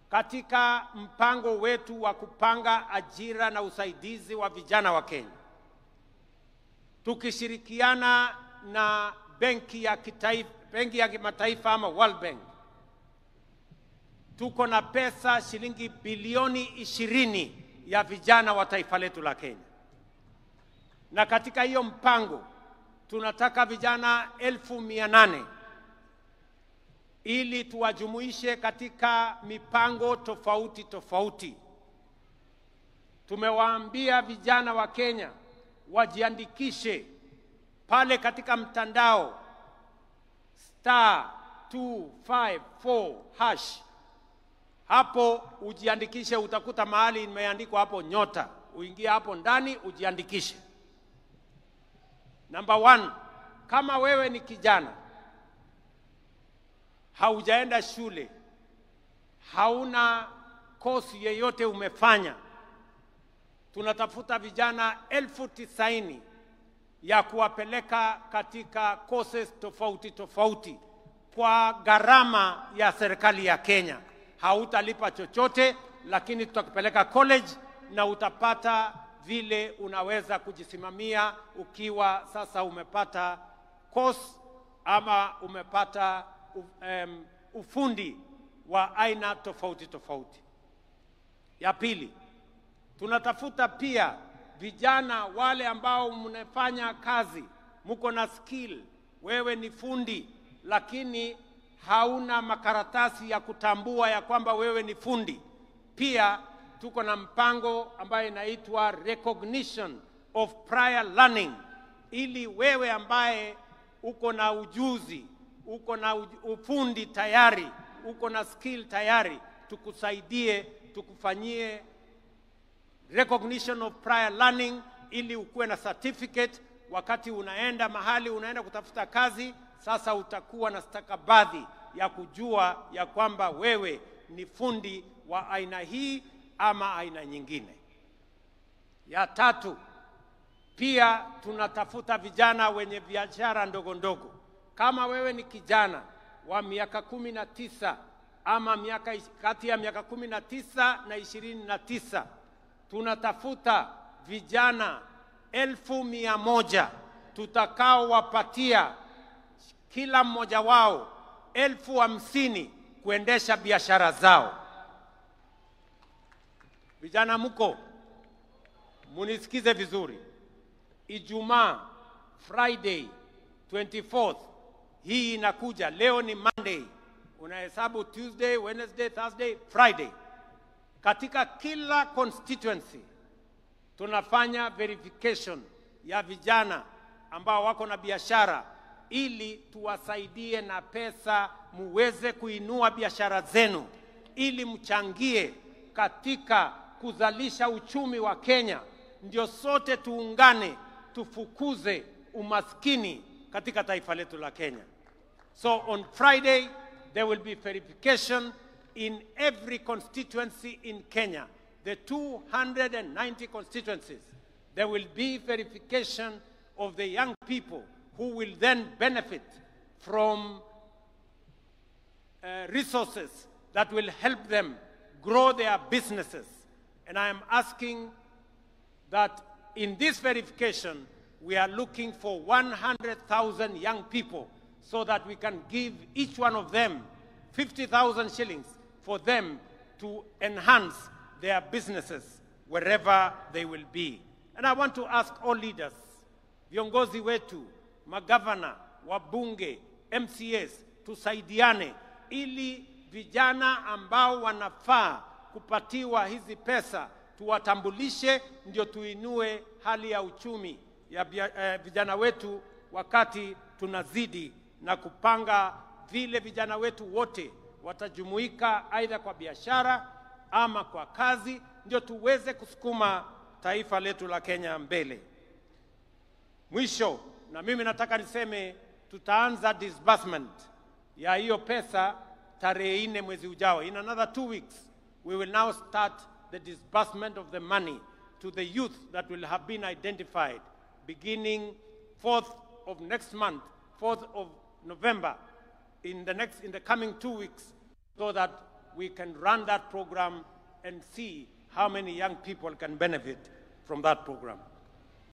Katika mpango wetu wa kupanga ajira na usaidizi wa vijana wa Kenya, tukishirikiana na benki ya kitaifa, benki ya kimataifa ama World Bank, tuko na pesa shilingi bilioni 20 ya vijana wa taifa letu la Kenya. Na katika hiyo mpango tunataka vijana 800,000 ili tuwajumuishe katika mipango tofauti tofauti. Tumewaambia vijana wa Kenya wajiandikishe pale katika mtandao *254#. Hapo ujiandikishe, utakuta mahali imeandikwa hapo nyota. Uingie hapo ndani ujiandikishe. Number 1, kama wewe ni kijana, haujaenda shule, hauna kosi yeyote umefanya, tunatafuta vijana 90,000 ya kuwapeleka katika courses tofauti tofauti kwa gharama ya serikali ya Kenya. Hautalipa chochote, lakini tutakupeleka college na utapata vile unaweza kujisimamia ukiwa sasa umepata course ama umepata ufundi wa aina tofauti tofauti. Ya pili, tunatafuta pia vijana wale ambao mnafanya kazi, mko na skill, wewe ni fundi lakini hauna makaratasi ya kutambua ya kwamba wewe ni fundi. Pia tuko na mpango ambayo inaitwa recognition of prior learning, ili wewe ambaye uko na ujuzi, uko na ufundi tayari, uko na skill tayari, tukusaidie, tukufanyie recognition of prior learning ili ukuwe na certificate. Wakati unaenda mahali, unaenda kutafuta kazi, sasa utakuwa na stakabadhi ya kujua ya kwamba wewe ni fundi wa aina hii ama aina nyingine. Ya tatu, pia tunatafuta vijana wenye biashara ndogo ndogo. Kama wewe ni kijana wa miaka 19 ama miaka kati ya miaka 19 na 29, tunatafuta vijana 100,000 tutakaowapatia kila mmoja wao 50,000 kuendesha biashara zao. Vijana mko, munisikize vizuri. Ijumaa, Friday 24th, hii inakuja, leo ni Monday, unahesabu Tuesday, Wednesday, Thursday, Friday. Katika kila constituency tunafanya verification ya vijana ambao wako na biashara ili tuwasaidie na pesa muweze kuinua biashara zenu, ili mchangie katika kuzalisha uchumi wa Kenya. Ndio sote tuungane tufukuze umaskini katika taifa letu la Kenya. So on Friday there will be verification in every constituency in Kenya, the 290 constituencies. There will be verification of the young people who will then benefit from resources that will help them grow their businesses. And I am asking that in this verification, we are looking for 100,000 young people so that we can give each one of them 50,000 shillings for them to enhance their businesses wherever they will be. And I want to ask all leaders, viongozi wetu, magavana, wabunge, MCAs, tusaidiane ili vijana ambao wanafaa kupatiwa hizi pesa tuwatambulishe, ndio tuinue hali ya uchumi ya vijana wetu, wakati tunazidi na kupanga vile vijana wetu wote watajumuika aidha kwa biashara ama kwa kazi, ndio tuweze kusukuma taifa letu la Kenya mbele. Mwisho, na mimi nataka niseme tutaanza disbursement ya hiyo pesa tarehe 4 mwezi ujao. In another 2 weeks, we will now start the disbursement of the money to the youth that will have been identified beginning 4th of next month, 4th of November, in the coming 2 weeks, so that we can run that program and see how many young people can benefit from that program.